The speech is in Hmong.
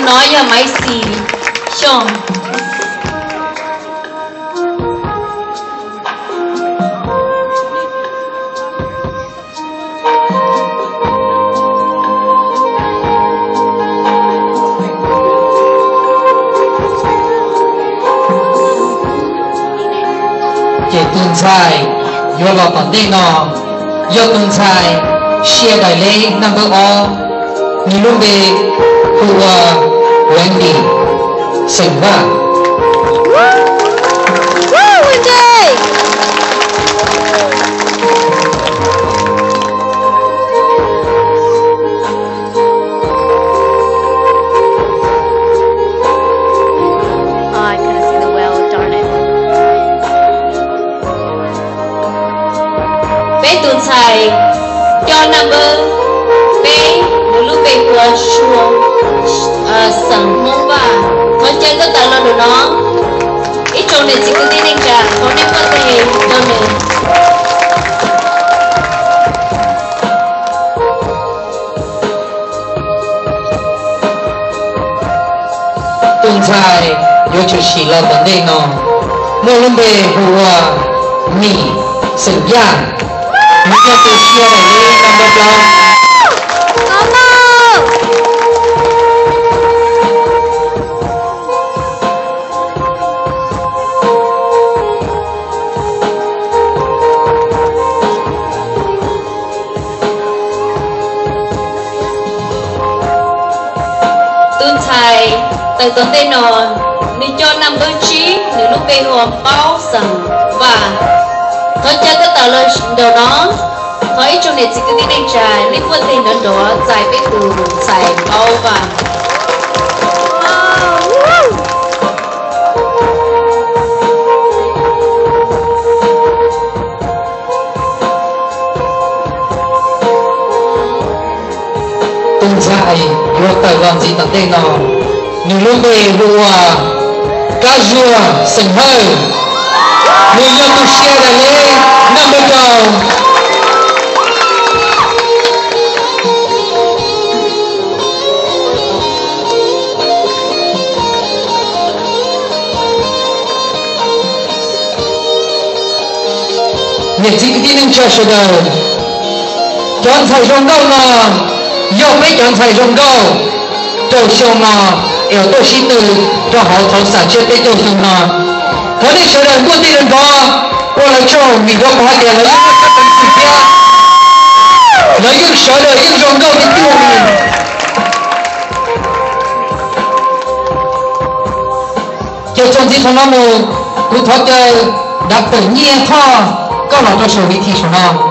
no yog Maiv Xis Xyooj. Ces tus ntxhais yuav los tom ntej no yog tus ntxhais Sia Dais Leb naj npawb ob, nws lub npe hu ua Wendy xeem Vaj. Peb tus ntxhais coj naj npawb peb, nws lub npe hu ua Sua xeem Hmoob Vaj. Thov caw koj tawm los ntawm no. Ib tsoom niam txiv kwv tij neej tsa, thov nej muab tes rau nws. Tus ntxhais yuav tshwm sim los tom ntej no muaj lub npe hu ua Mim xeem Yaj, nws yog tus Sia Dais Leb naj npawb plaub. Tus ntxhais tawm tom ntej no, nws coj naj npawb tsib, nws lub npe hu ua Paub xeem Vaj. Thov caw koj tawm los nraum no. Thov ib tsoom niam txiv kwv tij neej tsa, nej muab tes nrov nrov txais peb tus ntxhais Paub Vaj. Tus ntxhais yuav tawm los ntxiv tom ntej no, nws lub npe hu ua Kab Zuag xeem Hawj, nws yog tus Sia Dais Leb naj npawb rau. Niam txiv kwv tij neej tsa sawv daws, cov ntxhais zoo nkauj no yog peb cov ntxhais zoo nkauj rau xyoo no es tuaj sib tw rau hauv thaum xam tshiab peb caug xyoo no. Thov nej sawv daws muab tes nrov nrov ua lawv tsaug, vim rau qhov hais tias lawv yeej muaj txoj peev xwm thiab lawv yeej sawv daws yeej zoo nkauj tiag tiag li. Ces txuas ntxiv qhov no mus, kuv thov caw dav pawm Nyiaj Thoj koj los rau saum vis thim saum no.